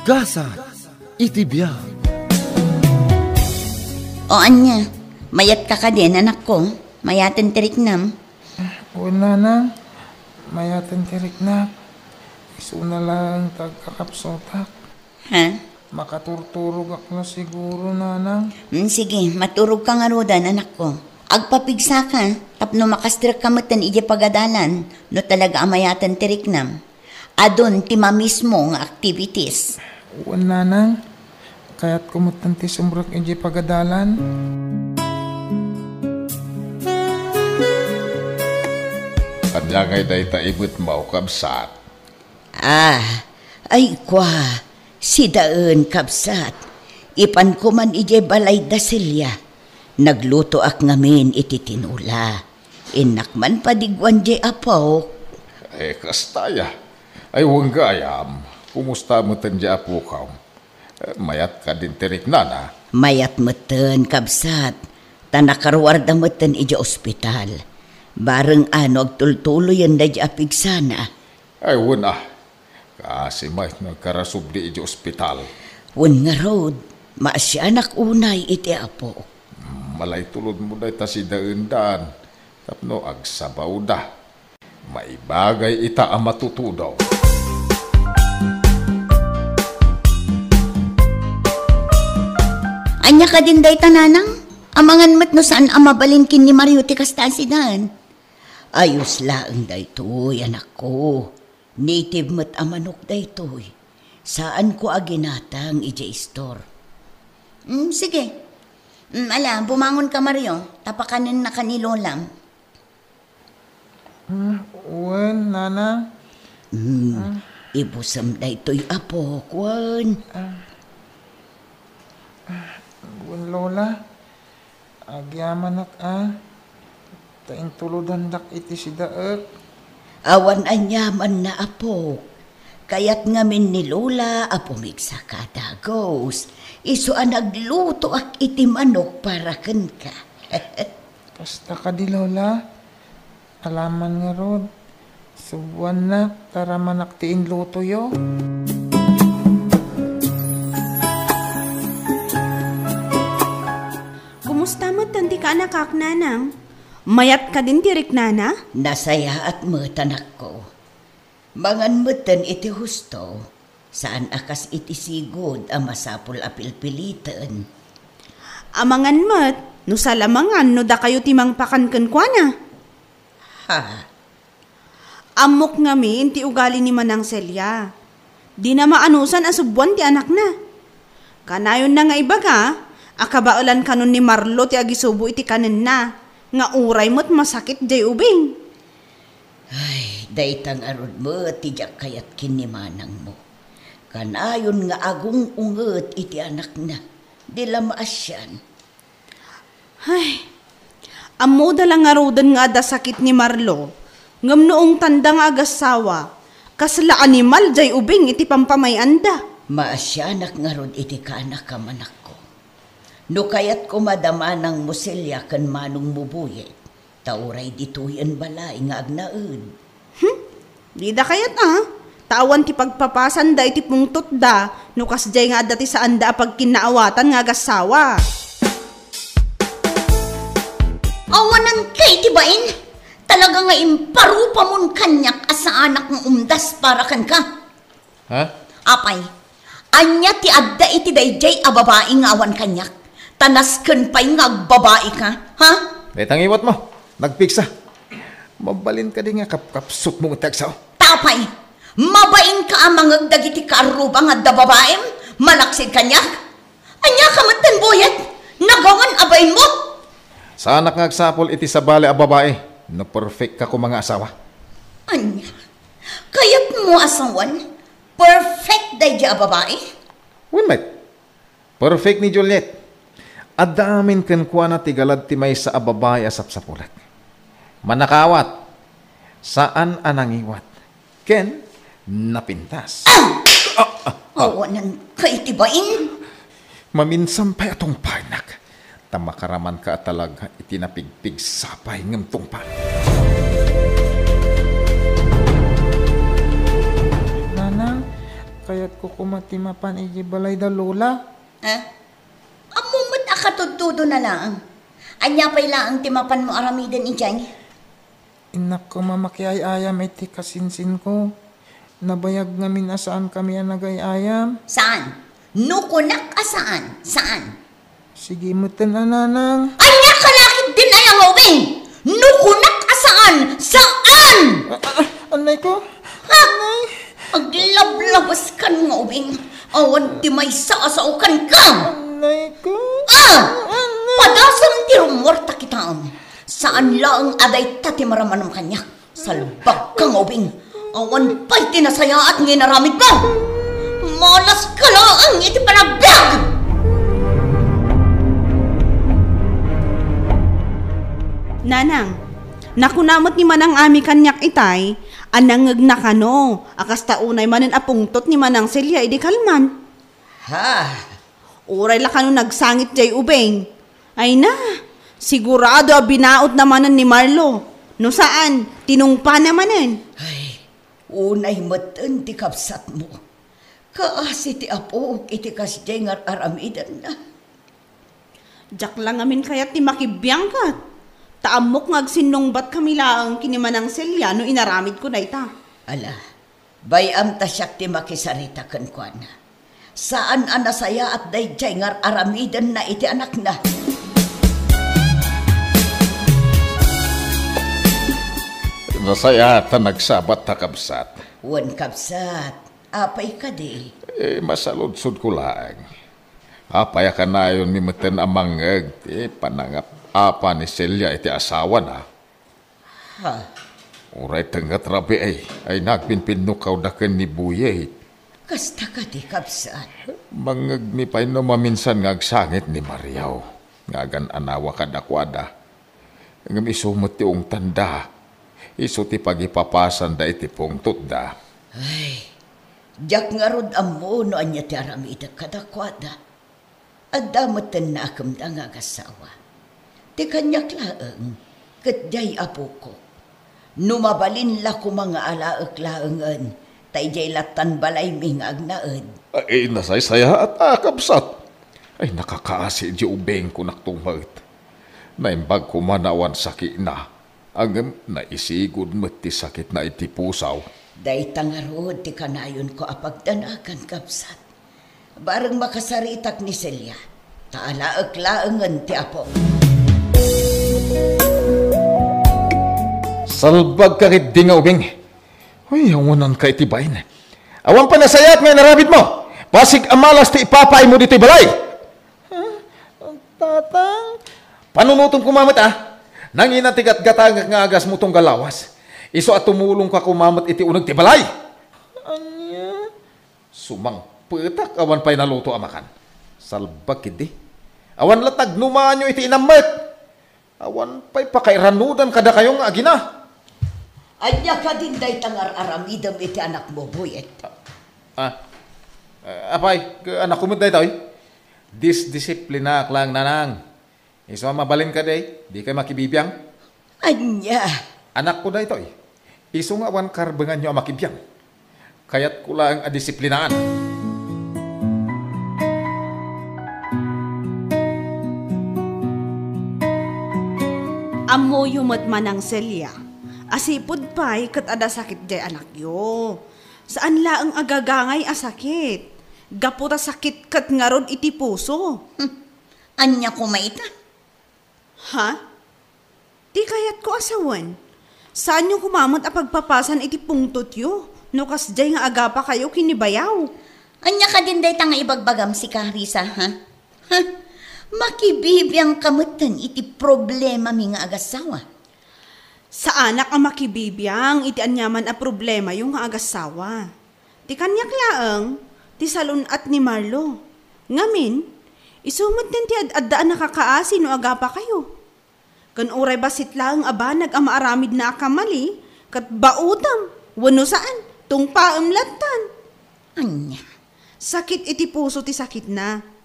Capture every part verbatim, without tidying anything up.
Gasat iti biag. O ania, mayatka kadin, anakko? Mayaten ti riknam? Wen, nanang, mayaten ti riknak. Isuna laeng ti agkakapsutak. Ha? Makaturturogak la siguro, nanang. Mm, sige, maturogka ngaruden, anakko. Agpapigsaka tapno makastrekka metten idiay pagadalan no talaga a mayaten ti riknam. Adun ti mamismo nga activities. Wen, nanang. Kayatko metten ti sumrek idiay pagadalan. Ania ngay dayta ibetmo, kabsat? Ah, ay kua, sidaen, kabsat. Ipanko man idiay balay da Celia. Naglutoak ngamin iti tinola. Innak man padiguan diay apok. Eh, kasta aya. Ay, wen gayam, kumusta metten diay apokam? Eh, mayat kadin ti riknana? Mayat metten, kabsat. Ta nakaruarda metten idiay ospital. Bareng a no agtultuloyenda diay apigsana. Ay, wen a. Kaasi met no agkarasubli idiay ospital. Wen ngarud, maasianak unay iti apok. Hmm, malaytulodmo dayta sidaendan tapno agsabawda. Maibagay ita a matutudo. Ania kadin dayta, nanang? Amangan met no saan a mabalin ken ni Mario ti kasta a sidaen. Ayos laeng daytoy, anakko. Native met a manok daytoy. Saanko a ginatang idiay store. Mm, sige. Mm, ala, bumangonka, Mario, ta pakanennaka ni Lolam. Ah, wen, nana. Mm, Ah. ibusem daytoy, apok, wen. Ah. Ah, wen, Lola. Agyamanak a, ta intulodandak iti sidaek. Awan aniamanna, apok. Kayat ngamin ni Lola a pumigsaka dagus. Isu a naglutoak iti manok para kenka. Kasta kadi, Lola? Alaman ngarud, subuannak, ta ramanak ti inlutoyo. Kumusta met ti kaanakak, nanang? Mayat kadin ti riknana? Nasayaat met, anakko. Mangan metten iti husto, saan a kas iti sigud a masapul a pilpiliten. Amangan met, no saan a mangan no dakayo ti mangpakan kenkuana. Ha? Ammok ngamin ti ugali ni Manang Celia. Dina maanusan a subuan ti anakna. Kanayonna nga ibaga a kabaelan kanon ni Marlo ti agisubo iti kanenna, nga uray met masakit jay ubing. Ay, dayta ngarud met ti diak kayat ken ni manangmo. Kanayon nga agung-unget iti anakna. Di la maasian. Ay, ammoda la ngaruden nga adda sakit ni Marlo, ngem no ungtanda nga agassawa, kasla animal jay ubing iti pampamay-anda. Maasianak ngarud iti kaanakam, anakko. No kayatko, madama nang musilya ken manong mubuyet, ta uray ditoyen balay nga agnaed. Hmm? Dida kayat a, ta awan ti pagpapasanda iti pungtotda, no kasdiay nga adda ti saanda a pagkinnaawatan nga agassawa. Awanan kay ti bain? Talaga nga imparupamon kaniak a saanak nga umdas para kenka. Ha? Apay, ania ti adda iti daydiay a babai nga awan kaniak? Ta nasken pay nga agbabaika, ha? Dayta ngiwatmo, nagpigsa. Mabalin kadi nga kapkapsutmo iti agsao? Tapay, mabainka a mangeg dagiti kaarruba nga adda babaim, malaksid kaniak? Ania ka met ten buyet? Nagawan a bainmo? Saanak nga agsapul iti sabali a babai no perfect ka koma nga asawa. Ania? Kayatmo a sawen, perfect daydiay a babai? Wen met. Perfect ni Juliet. Adda amin kenkuana ti galad ti maysa a babai a sapsapulat. Mannakaawat, saan a nangiwat, ken napintas. Ah! Ah, ah, ah. Awanan kay ti bain? Maminsan pay a tungpaennak, ta makaramanka a talaga iti napigpigsa pay ngem tungpa. Nanang, kayat Kukuma ti mapan idiay balay da Lola. Ha? Ammo met a katudtudona laeng. Ania pay laeng ti mapanmo aramiden idiay? Innak koma makiay-ayam iti kasinsinko. Nabayag ngamin a saankami a nagay-ayam. Saan? No kunak a saan, saan? Sige metten a, nanang. Ania ka lakit din aya nga ubing? No kunak a saan, saan? Ah, ah, anay ko. Ha? Anay. Aglablabas kan nga ubing. Awan ti maysa a sao kan ka. Anay ko. Ah! Anay. Padasem ti rummuarta kitaem. Saan laeng a dayta ti maramanam kaniak. Salbag ka nga ubing. Awan pay ti nasayaat nga inaramid mo. Malas ka laeng iti panagbiag! Nanang, nakuna met ni Manang Ami kaniak itay, a nangngegna kano, a kasta unay manen a pungtot ni Manang Celia idi kalman. Ha? Uray la kano nagsangit jay ubing. Ay na, sigurado a binaotna manen ni Marlo. No saan, tinungpana manen. Ay, unay metten ti kabsatmo. Kaasi ti apok iti kasdiay nga ar-aramidenna. Diak la ngamin kayat ti makibiang ket. Ta ammok nga agsinnungbat kami laeng ken ni Manang Celia no inaramidko dayta. Ala, bay-am ta siak ti makisarita kenkuana. Saan a nasayaat daydiay nga ar-aramidenna iti anakna. Nasayaat ta nagsabat ta, kabsat. Wen, kabsat. Apay kadi? Eh, masaludsodko laeng. Apay a kanayonmi metten a mangngeg ti panangap-apa ni Celia iti asawana? Ha? Uray tengnga ti rabii ay nagpinpinnukawda ken ni Buyet. Kasta kadi, kabsat? Mangngegmi pay no maminsan nga agsangit ni Mario nga agan-anawa kadakuada. Ngem isu met ti ungtanda. Isu ti pagipapasanda iti pungtotda. Ay, diak ngarud ammo no ania ti aramidek kadakuada. Adda met ti naakemda nga agasawa. Ti kaniak laeng, ket diay apoko. No mabalin la koma nga alaek laengen, ta idiay lattan balaymi nga agnaed. Ay, nasaysayaat a, kabsat. Ay, nakakaasi diay ubing, kunakto met. Naimbag koma no awan sakina, ngem naisigud met ti sakitna iti puso. Dayta ngarud ti kanayonko a pagdanagan, kabsat. Bareng makasaritak ni Celia, ta alaek laengen ti apo. Salbagka ketdi nga ubing. Uy, awananka iti bain. Awan pay nasayaat nga inaramidmo. Basig a malas ti ipapaaymo ditoy balay. Ha? Tatang? Panunotem koma met, a. Nangina ti gatgatangek nga agasmo tunggal lawas. Isu a tumulongka koma met iti uneg ti balay. Ania? Sumangpetak, awan pay naluto a makan. Salbag ketdi. Awan la tagnumaanyo iti inam met. Awan pay pakairanudan kadakayo nga agina. Ania kadin dayta nga ar-aramidem iti anakmo, Buyet? Ah, ah, apay, anakko met daytoy. Disdisiplinaak laeng, nanang. Isu a mabalin kadi, dikay makibibiang. Ania? Anakko daytoy. Isu nga awan karbenganyo a makibiang. Kayatko laeng a disiplinaan. Ammoyo met, Manang Celia, a sipud pay ket adda sakit diay anakyo. Saan laeng a gagangay a sakit. Gapu ta sakit ket ngarud iti puso. Hmm. Ania koma ita? Ha? Ti kayatko a sawen, saanyo koma met a pagpapasan iti pungtotyo no kasdiay nga agapakayo ken ni bayaw. Ania kadin dayta nga ibagbagam, sika, Risa, ha? Ha? Makibibiangka metten iti problemami nga agasawa. Saanak a makibibiang iti aniaman a problemayo nga agasawa. Ti kaniak laeng, ti salun-at ni Marlo. Ngamin, isu met ti ad-adda a nakakaasi no agapakayo. Ken uray bassit laeng a banag a maaramidna a kamali, ket baotem, wenno saan, tungpaem lattan. Ania? Sakit iti puso ti sakitna.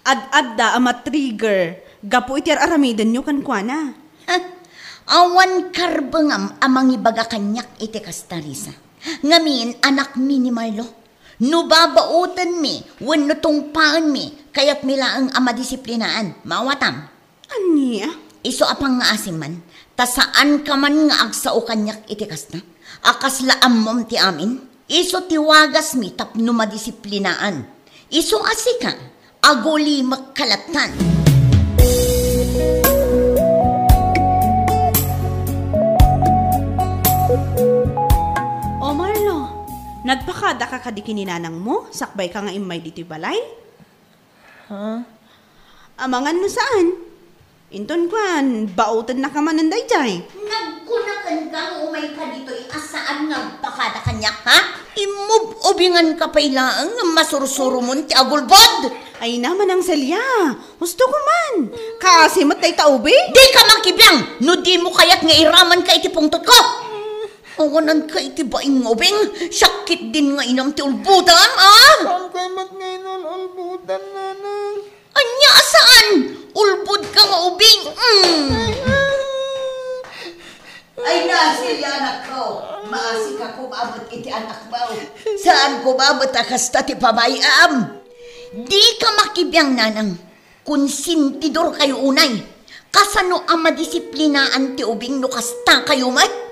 Ad-adda a ma-trigger gapu iti ar-aramidenyo kenkuana. Ha? Awan karbengam a mangibaga kaniak iti kasta, Risa. Ngamin, anakmi ni Marlo. No babaotenmi wenno tungpaenmi, kayatmi laeng a madisiplinaan. Maawatam? Ania? Isu a pangngaasim man, ta saanka man nga agsao kaniak iti kasta. A kasla ammom ti amin, isu ti wagasmi tapno madisiplinaan. Isu a sika, agulimek ka lattan. O Marlo, nagpakadaka kadi ken ni nanangmo, sakbayka nga immay ditoy balay? Ha? Amangan no saan? Inton kuan, baotennaka manen daydiay. Nagkuna kenka nga umayka ditoy a saan nga agpakada kaniak, ha? Immub-ubinganka pay laeng nga masursuromon ti agulbod! Ay na, Manang Celia, husto ko man. Kaasi met dayta ubing? Dika makibiang no dimo kayat nga iramanka iti pungtotko! Awananka iti bain nga ubing, siak ketdin nga inam ti ulbodam, a? Saan kay met nga inul-ulbodan, nanang? Ania a saan? Ulbodka nga ubing. Mm. Ay, nasilianakko. Maasika koma met iti anakmo. Saan koma met a kasta ti pamay-am. Dika makibiang, nanang. Konsentidorkayo unay. Kasano a madisiplinaan ti ubing no kastakayo met?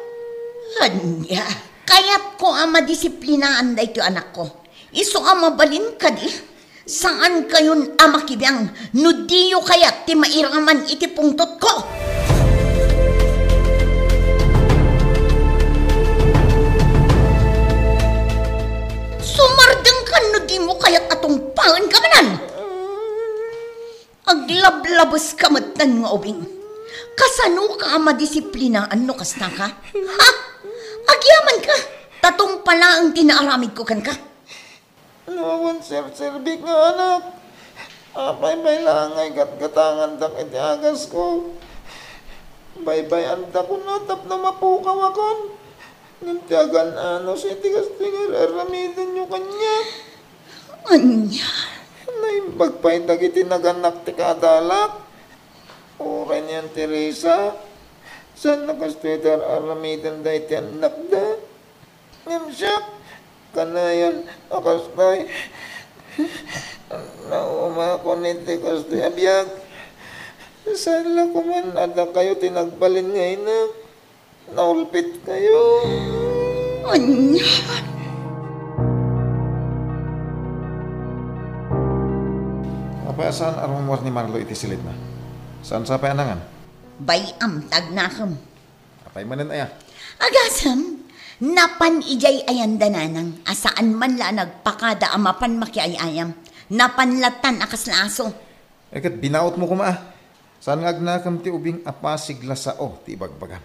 Ania? Kayatko a madisiplinaan daytoy anakko. Isu a mabalin kadi? Saankayon a makibiang no diyo kayat ti mairaman iti pungtotko. Sumardengkan no dimo kayat a tungpaenka manen. Aglablabeska metten nga ubing. Kasanoka a madisiplinaan no kastaka? Ha? Agyamanka, ta tungpa laeng ti naaramidko kenka. No awan serserbik nga anak, apay pay laeng nga igatgatangandak iti agasko? Baybay-anta kuna tapno mapukawakon. Ngem ti agan-anos iti kastoy nga ar-aramidenyo kaniak. Ania? Naimbag pay dagiti naganak ti kadalak. Uray ni Aunt Teresa, saan a kastoy ti ar-aramidenda iti annakda? Ngem siak, kanayon a kastoy. Naumakon iti kastoy a biag. Saan la koman a dakayo ti nagbalin nga ina. Naulpitkayo. Ania? Apay a saan a rummuar ni Marlo iti silitna? Saan sa pay a nangan? Bay-am ta agnakem. Apay manen aya? Agasem, napan idiay ayanda nanang a saan man la a nagpakada a mapan makiay-ayam. Napan lattan a kasla aso. Eh, ket binaotmo koma a. Saan nga agnakem ti ubing a pasig la sao ti ibagbagam?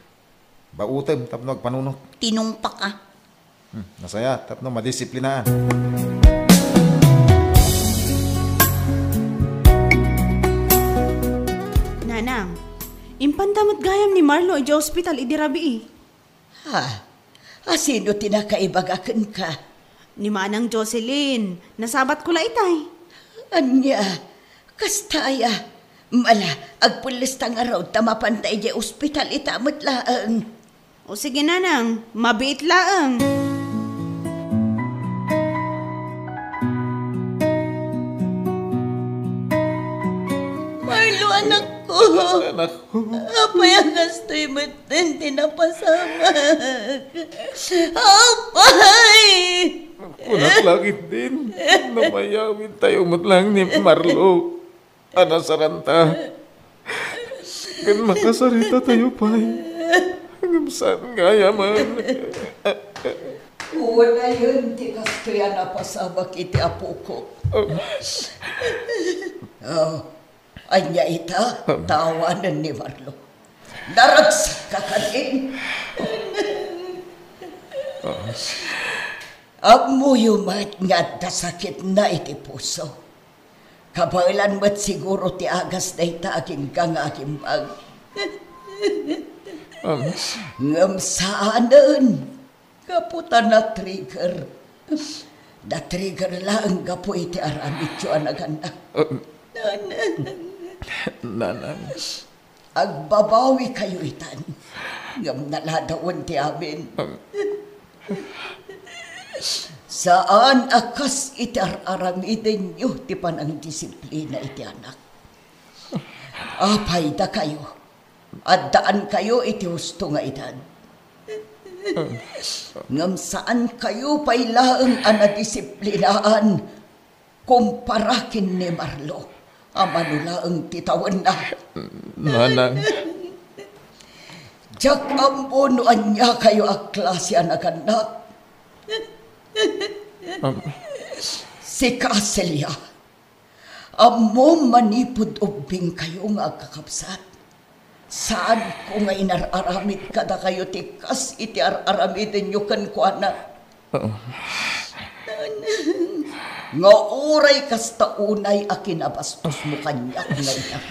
Baotem tapno agpanunot. Tinungpak a. Hmm, nasaya tapno madisiplinaan. Nanang, impanta met gayam ni Marlo idiay ospital idi rabii. Ha? A sino ti nakaibaga kenka? Ni Manang Jocelyn, nasabatko la itay. Ania? Kasta aya? Mala, agpellesta ngarud ta mapanta idiay ospital ita met laeng. O sige, nanang, mabiit laeng. Marlo, anakko. Anakko. Apay a kastoy met Denti napasamak. Apay! Kunak langit din, namayawid tayo met lang ni Marlo. Anasaranta. Ken makasarita tayo pay. Ngem saan nga ayaman. Unayen ti kastoy a napasamak iti apoko. Oh. Oh. Ania ita? Tawanen ni Marlo. Naragsak ka kadin. Ammoyo met nga adda sakitna iti puso. Kabaelan met siguro ti agas dayta agingga nga agimbag. Ngem saanen. Gapu ta na-trigger. Na-trigger laeng gapu iti aramidyo a naganna. Um, Nanang. Nanang. Agbabawikayo itan. Ngem naladawen ti amin. Um. Saan a kas iti ar-aramidenyo ti panangdisiplina iti anak. Apay dakayo? Addaankayo iti husto nga edad. Ngem saankayo pay laeng a nadisiplinaan kumpara ken ni Marlo a mano laeng ti tawenna. Nanang. Diak ammo no ania kayo a klase a nagannak. Am- Sika, Celia, ammom manipud ubbing kayo nga agkakabsat. Saanko nga inar-aramid kadakayo ti kas iti ar-aramidenyo kenkuana. Oo. Nga uray kasta unay a kinabastosmo kaniak nga inam.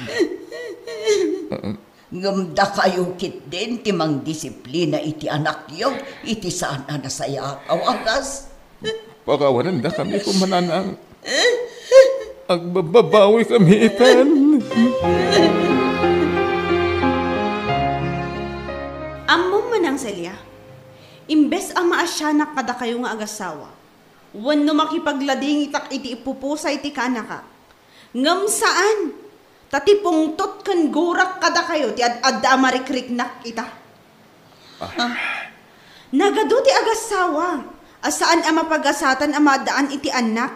Ngem dakayo ketdin ti mangdisiplina iti anakyo iti saan a nasayaat a wagas. Pakawanendakami koma, Nanang. Agbabbabawi kami itan. Ammom, Manang Celia, imbes a maasianak kadakayo nga agasawa, wenno makipagladingitak iti ipupusay ti kaanakak, ngem saan, ta ti pungtot ken gurak kadakayo ti ad-adda a marikriknak ita. Ah. Nagadu ti agasawa a saan a mapagasatan a maadaan iti annak.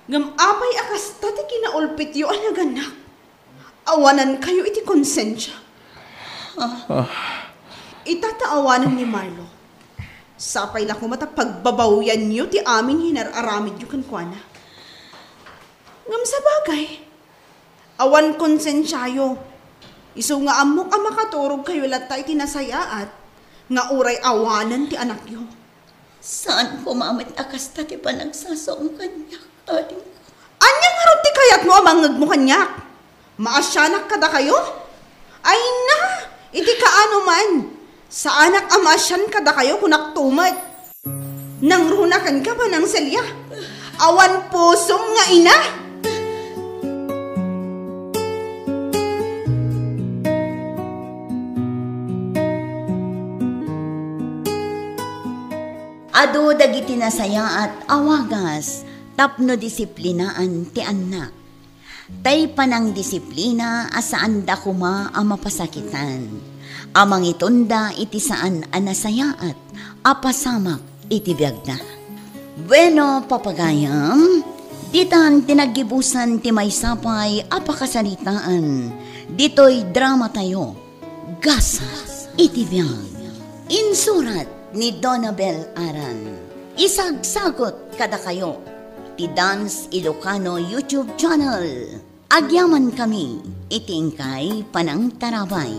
Ngem apay a kasta ti kinaulpityo a nagannak? Awanankayo iti konsensia. Ah. Ita ta awanen ni Marlo. Sapay la koma ta pagbabawianyo ti amin nga inar-aramidyo kenkuana. Ngem sabagay, awan konsensiayo. Isu nga ammok a makaturogkayo latta iti nasayaat nga uray awanen ti anakyo. Saan koma met a kasta ti panagsasaom kaniak, adingko. Ania ngarud ti kayatmo a mangngegmo kaniak? Maasianak kadakayo? Ay na, iti kaano man. Saanak a maasian kadakayo, kunakto met. Nangrunakanka, Manang Celia? Awan pusom nga ina? Adu dagiti nasayaat a wagas tapno disiplinaan ti annak. Tay panangdisiplina a saanda koma a mapasakitan, a mangitonda iti saan a nasayaat a pasamak iti biagda. Bueno, papagayam, ditan ti naggibusan ti maysa pay a pakasaritaan ditoy dramatayo. Gasat iti biag. Insurat ni Donabel Aran. Isagsagot kadakayo ti Dance Ilocano YouTube channel. Agyamankami iti inkay panangtarabay.